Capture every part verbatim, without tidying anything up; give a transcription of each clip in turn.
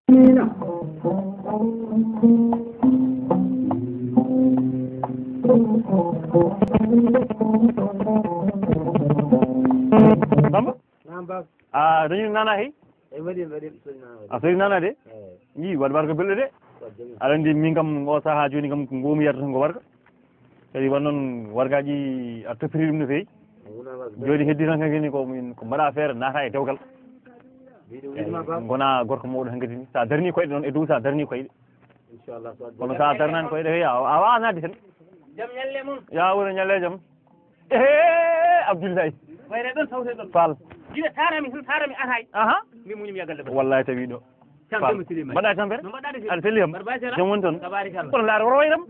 Samba? Naam, Baba. A dañi nana hey? E mbaɗi, mbaɗi, soñi nana. A soñi nana de? Eyi. Yi, waɗ warga belɗo de. Waɗ jam. Aɗa anndi min kam o saha jooni kam ko ngoomu yarata ko warga. Kadi won noon wargaaji a toppiri ɗum no feewi. Wona warga. Jooni heddi tan kankadi ko min ko mbaɗa feere naata e dewgal. Mbiɗo wiɗma, Baba. Ngona gorko mawɗo hankadi ni. Sa darni koyɗe noon e dow, sa darni koyɗe. Inchallah, so kono sa darnani koyɗe he, a, a wawa nadde tan. Jam ñalle mum. Ya wuro ñalle jam. Ehe, Abdoulaye. Wayre ɗon, sawte ɗon. Fal. Jiɗa tarami, sun tarami atay. Aha. Mi muñum yagal de. Wallahi tawi ɗo. Fal. Mbaɗa tampere? No mbaɗɗa de? Aɗa selli kam? Mbaɗa baasi ala? Jam woni toon. Tabarikalla. Kono laar woro wayram.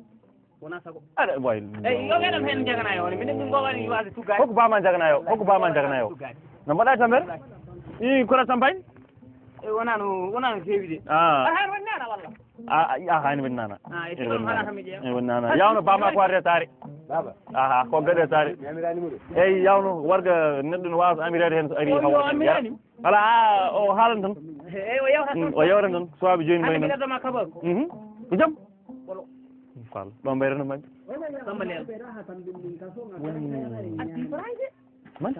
Wona sago. Aɗa wawi. Eyi, yo ɓeɗon hen jaganayo on. Minen min gowani waade tuggaade. Hokku bama jaganayo. Hokku bama jaganayo. Tuggaade. No mbaɗa tampere? I kono campagne? E wona no, wona no feewi de. Ah. A hay won nana walla? A, a, a, hani won nana. Ah, e ɗon hana kam mi jeeya. E won nana. Yawno bama ko warde tare. Baba. Aha, ko gade tare. Eyi, yawno warga neɗɗo no wawa amirede hen so ari hawa. Ala, o haalan tan. Eyi, o yewta tan. Mm, o yewta tan. Suwaɓe jooni mbayi noon. Ko jam? Fal. Ɗo mbayre no mbaɗi. Samba Leelo. Woni. Addi Ibrahima. Man?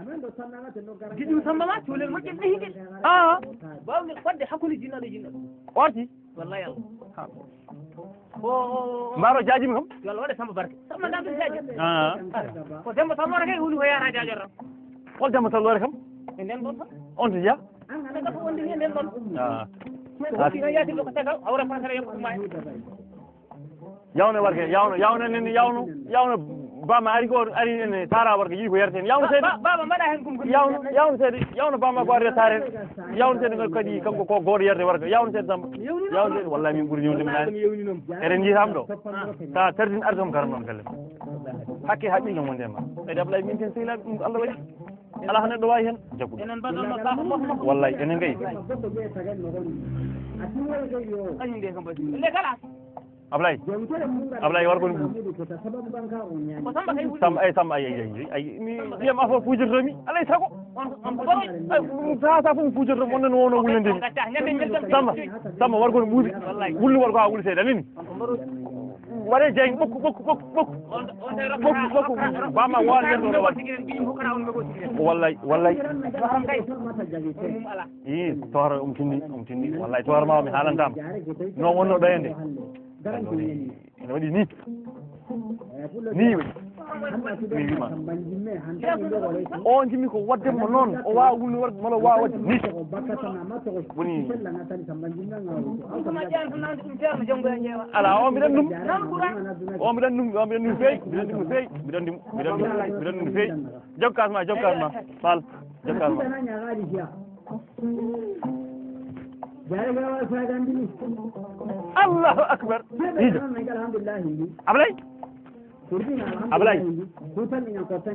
Giɗum Samba ma, cuulel moƴƴel ɗehiɗel. Ah. Bawɗe fodde hakkunde jinnaɗo e jinnaɗo. Orti? Wallahi Allah. Ha. O, o, o. Mbaaro jaajimi kam? Yo Allah waɗe Samba barke. Samba ndaa ɗum jaaji. Ah. Ko Demba Samba wona kay woni ko yaata jaajorɗo. Hol Demba Samba wona kam? E nden ɗon tan. On to jeyaa? Ɓe gasa wonde ni e nden ɗon. Ah. Ko hokki kan yaatirde ko tegal, hawra fana kala yokku ma. Yawno warge, yawno, yawno nen, yawno, yawno bama ari ko, ari ene tara warge, yi ko yarte hen. Yawno seeɗa. Ba-, baba mbaɗa hen kum kum. Yawno, yawno seeɗa, yawno bama ko ari tare. Yawno seeɗa ngal kadi kanko ko goto yarte warge. Yawno seeɗa Samba. Yawno seeɗa, wallahi min ɓuri yewnude min nani. Eɗen jiitam ɗo. Sa tardin arde kam karan noon galle. Hakke haqqi no wonde ma. Kadi Ablaye min ten sehilaaɓe ɗum ko Allah waɗi. Ala ko neɗɗo wawi hen jaggude. Enen mbaɗɗon no saha mos mos. Wallay, enen kay. Kañum nde kam basi. Nde kala. Ablay. Ablay, war ko ni buubi. Ko Samba kay wuli. Samba, ay, Samba, ay, ay, ay, ay, ay. Mi, ndiyam afo fujirto mi. Alay sago. On, on ko ɗo. Ay, sa, sa fof fujirto, mon nan wono wulande mi. Samba, Samba, war ko ni buubi. Wullu war ko a wuli seeɗa nini. Waɗe jeng, ɓokku, ɓokku, ɓokku, ɓokku. Ɓokku, ɓokku. Bama wal nder ɗo waɗi. Wallay, wallay. Ii, tohra um tindi, um tindi. Wallay, tohra ma mi haalantama. No wonno ɗo e nde. Ene waɗi ni. Ni waɗi. Mi wima. O jimmi ko waɗde mo noon. O wawa wulno waɗde, mala o wawa waɗde ni. Woni. Ala, o mbiɗan ɗum. O mbiɗan ɗum, o mbiɗan ɗum feewi. Mbiɗan ɗum feewi. Mbiɗan ɗum, mbiɗan ɗum feewi. Jokkas ma, jokkas ma. Fal. Jokkas ma. Allahu akbar. Ijo. Ablay. Ablay.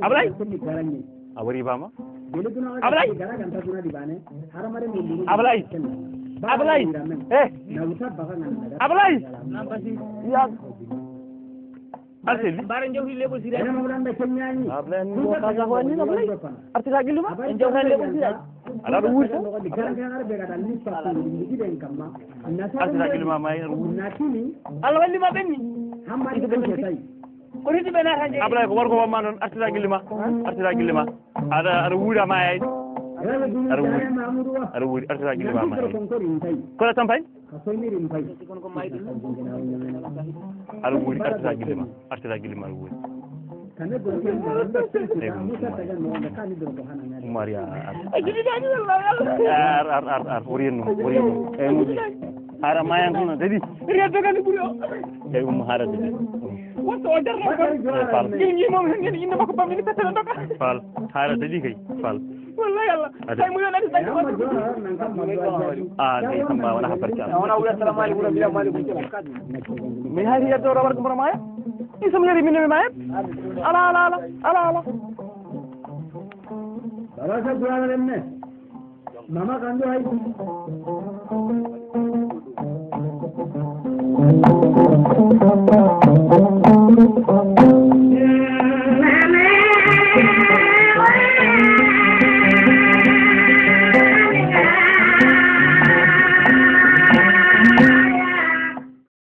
Ablay. A wari bama. Ablay. Ablay. Ablay. Eh. Ablay. Ya. Arseli. Bara jawdi lebo sire. Ablay. Ko ka sa wani na Ablay. Artita giluma. En jawta lebo sire. Ala ɗo wuuri tan. Artita giluma ma en wuuri. Allah walli ma ɓenni. Ito ɓe ɓenni. Ko riti ɓe naata jeeyi. Ablaye ko warko wamma noon, artira gilli ma. Artira gilli ma. Aɗa, aɗa wuuri a maayaani. Aɗa wuuri. Aɗa wuuri, artira gilli ma a maayaani. Kono tampay? Aɗa wuuri, artira gilli ma. Artira gilli ma, aɗa wuuri. Eyi, Umar ya, ar. Ar, ar, ar, ar, wori en ɗum, wori en ɗum. Eyi, Umar. Hara maayan kono daɗi. Reddo kan ɓuri o. Eyi, Umar, hara daɗi. Wonto o jarno kan. Eyi, Fal. Min ñiimomi hen, ñande innde makko bamɗi ni pettata doka. Fal, hara daɗi kay, Fal. Wallahi Allah. Ade. Tawi mo yon adi dañi. Ah, kay Samba, wona ha barke Allah. Wona wi assalamu aleykum, wa rahmatullahi wa barakatuh. Mi hari yeddo rawar ko mboɗo maaya. Ɗi somi yari min mi maaya. Ala, ala, ala, ala, ala. Baba sa duwana lemme. Mama kandu hay.